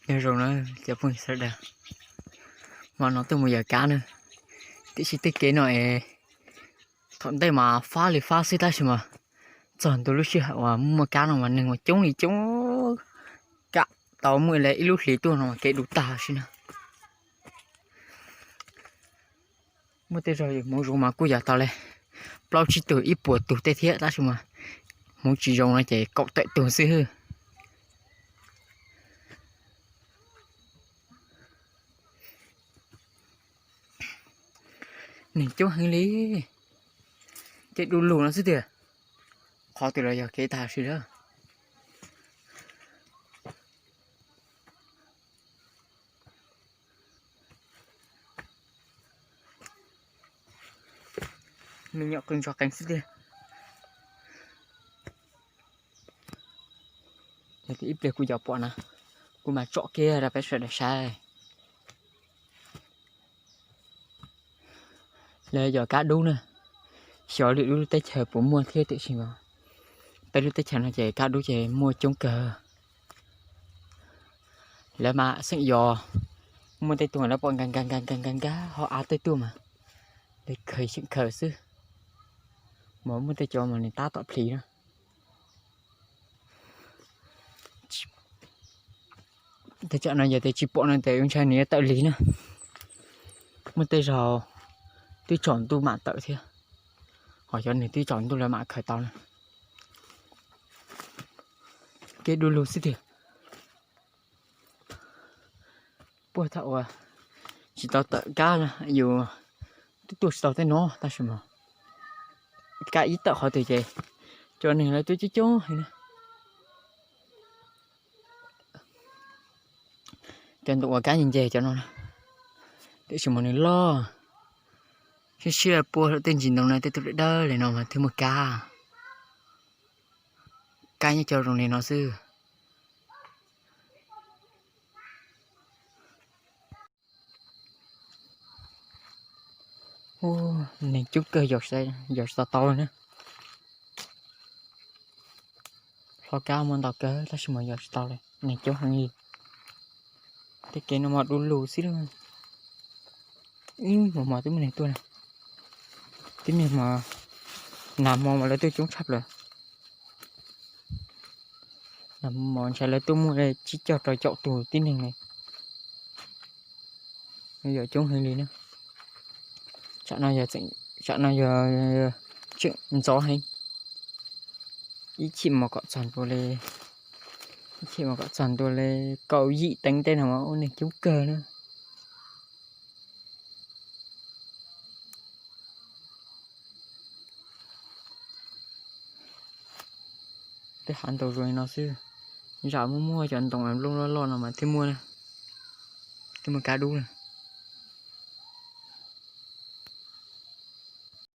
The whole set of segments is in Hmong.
Nyob zoo na cov phooj ywg sawv daws, mas no tuaj mus yawm kab na, tiam sis tej kev no es thaum ntej mas fab li fab xwb tab sis mas txog ntua lub sij hawm uas muaj kab no mas neeg mas coob li coob, kam tau muaj li ib lub hlis tuaj no mas kev du tag xwb na. Muaj tej zaug yus hmoov zoo mas kuj yog tau li plaub tsib tug ib puas tug tej thiab tab sis mas hmoov tsis zoo no ces kaum tawm tug xwb. Neeg coob heev li, ces du lug no xwb tiag, qhov twg los yog kev tag sim lawm. Me nyuam qw ntso qees xwb tiag. Yog tias ib pliag kuv cov pom na, kuv mam tsom kiag rau peb sawv daws saib. Lawv cov kab dub na, xyov lwm lub teb chaws puas muaj thiab tiam sis mas peb lub teb chaws no ces kab dub ces muaj coob kawg. Lawv mas xeem yos, muaj tej tug lawv pom nkag nkag nkag nkag nkag nkag ho av tej tuaj mas, lawv khaws xeem khaws xwb. Mas muaj tej cov mas nws tab tom plhis na. Tej tsam no yog tias tsis pom no tes ua ntshai nws yuav tawm lig na. Muaj tej zaug twb tsaus ntuj mam tawm thiab, ho cov neeg twb tsaus ntuj lawv mam khaws tau na. Kev du lug xwb tiag. Puag thaum uas tsis tau tawm kab yus twb tuaj tsis tau tej no tab sis mas kab ib tawm qhov twg ces cov neeg lawv twb coob coob heev na. Cov ntawm uas kab nce nce cov no na, tiam sis mas nws loj, siab siab puag tej ntsis ntoo na tej tug dawb dawb li no mas thiaj muaj kab. Kab nyob cov zoo li no xwb. Neeg coob kawg, yos tsis tau tau li na. Hlob kab muaj ntau kawg tab sis mas yos tsis tau li, neeg coob heev li. Tej kev no mas du lug xwb lauj. Ib hmos hmo twb muaj neeg tuaj na, twb muaj hmo, nag hmo mas lawv tuaj coob tshaj plaws. Nag hmo ntshai lawv tuaj muaj li tsib caug rau caum tus tib neeg li. Yog coob heev li na. Tsam no yog, tsam no yog tseem ntxov heev. Ib chim mos kom txog ntua li, ib chim mos kom txog ntua li kaum yim teev tej no mas ua neeg coob kawg na. Tej hav ntoo zoo li no xwb, zam muaj muaj cov ntoo loj loj loj no mas thiaj muaj, thiaj muaj kab dub na.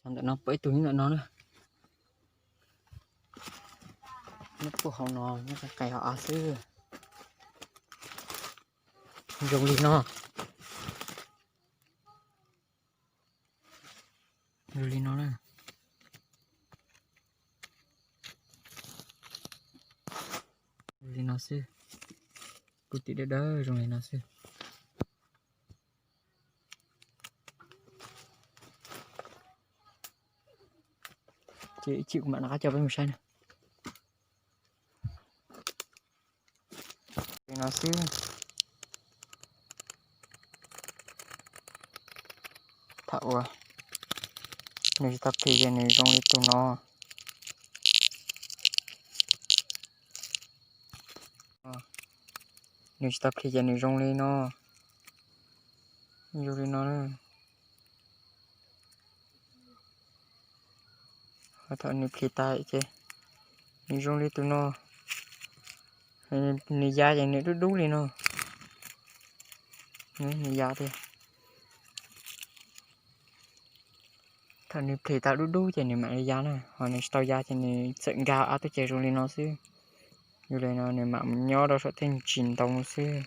Ntawm no pom ib tug nyob ntawm no na. Nyob puag hauv no, nyob qis qis hauv av xwb. Zoo li no. Zoo li no na. Zoo li no xwb. Kuj tim dawb dawb zoo li no xwb. Ces ib chim kuv mam rov qab coj peb mus saib na. Li no xwb. Thaum uas nws tsis tau plhis ces nws zoo li tus no. Nws tsis tau plhis ces nws zoo li no. Zoo li no. Ho thaum nws plhis tas ces nws zoo li tus no. Nws ya ces nws dub dub li no. Nws ya tiag. Thaum nws plhis tas dub dub ces nws mam li ya na, ho nws tsis tau ya ces nws txawm nkag av tuaj ces zoo li no xwb. Zoo li no nws mam mus nyob rau saum tej ntsis ntoo xwb.